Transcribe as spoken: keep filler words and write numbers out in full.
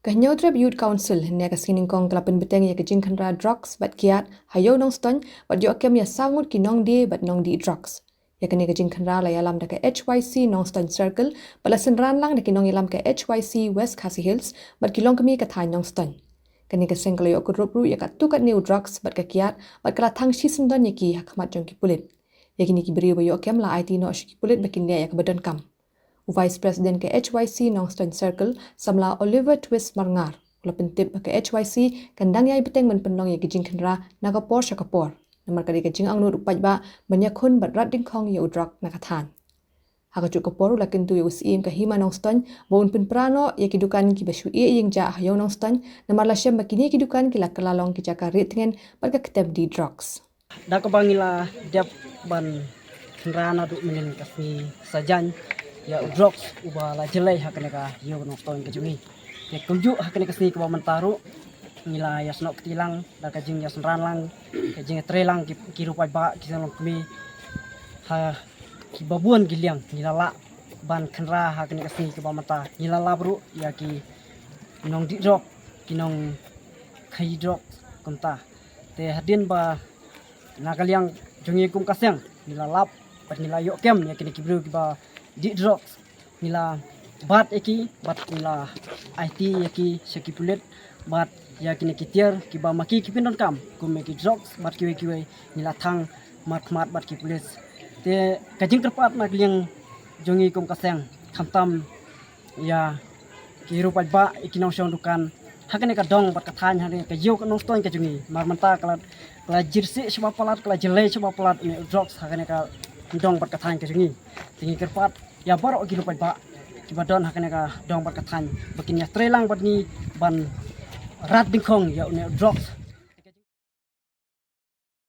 Ka Hynñiewtrep Youth Council hynne ka sngi nyngkong ka la pynbteng ïa ka jingkhynra drugs bad kiad ha Ïew Nongstoiñ bad ïoh kem ïa saw ngut ki nongdie bad nongdih drugs. Ïa kane ka jingkhynra la ïalam da ka H Y C Nongstoiñ Circle bad la synran lang da ki nongïalam ka H Y C West Khasi Hills bad ki longkmie ka thaiñ Nongstoiñ. Kane ka seng ka la ïoh kyrdup ruh ïa katto katne u drugs bad ka kiad bad ka la thang shisyndon ïa ki ha khmat jong ki pulit. Ïa kine ki briew ba ïoh kem la aiti noh sha ki pulit ba kin leh ïa kaba donkam. U Vice President ka H Y C Nongstoiñ Circle, samla Oliver Twist Marngar, u la pyntip ba ka H Y C kan dang ïai bteng ban pynlong ïa ka jingkhynra na ka por sha ka por. Namar ka dei ka jingangnud u paidbah ban ïakhun bad rat dyngkhong ïa u drok na ka thaiñ. Ha kajuh ka por u la kyntu ïa u Syiem ka Hima Nongstoiñ ba un pynpra noh ïa ki dukan kiba shu ïeh ïeng jah ha Ïew Nongstoiñ, namar la shem ba kine ki dukan ki la kylla long ki jaka rieh tngen bad ka ktem dih drugs. Da kaba ngi la dep ban khynra naduh mynnin ka sngi Saitjaiñ ïa u drugs uba la jyllei ha kane ka Ïew Nongstoiñ ka jong ngi. Te kumjuh ha kane ka sngi kaba mynta ruh ngi la ïasnoh kti lang da ka jingïasynran lang, ka jingïatrei lang ki, ki ruh paidbah, ki longkmie ha kiba bun ki liang ngi la lah ban khynra ha kane ka sngi kaba mynta. Ngi la lap ruh ïa ki nongdih drok, ki nongkhaïi drok kumta. Te hadien ba na ka liang jong ngi kum ka seng ngi la lap bad ngi la ïoh kem ïa kine ki briew kiba dih drok, ngi la bat ïa ki bad ngi la aiti ïa ki sha ki pulit bad ïa kine ki tiar kiba ma ki ki pyndonkam kum ïa ki drugs bad kiwei kiwei ngi la thang markhmat bad ki pulit. Te ka jingkyrpad na ka liang jong ngi kum ka seng, khamtam ïa ki ruh paidbah, ïa ki nongshong dukan ha kane ka dong bad ka thaiñ, ha kane ka Ïew Nongstoiñ ka jong ngi. Namar mynta ka la, ka la jyrsieh shaba palat, ka la jyllei shaba palat une u drugs ha kane ka dong bad ka thaiñ ka jong ngi. Te ngi kyrpad ïa baroh ki ruh paidbah kiba don ha kane ka dong bad ka thaiñ ba kin ïatrei lang bad ngi ban rat dyngkhong ïa une u drugs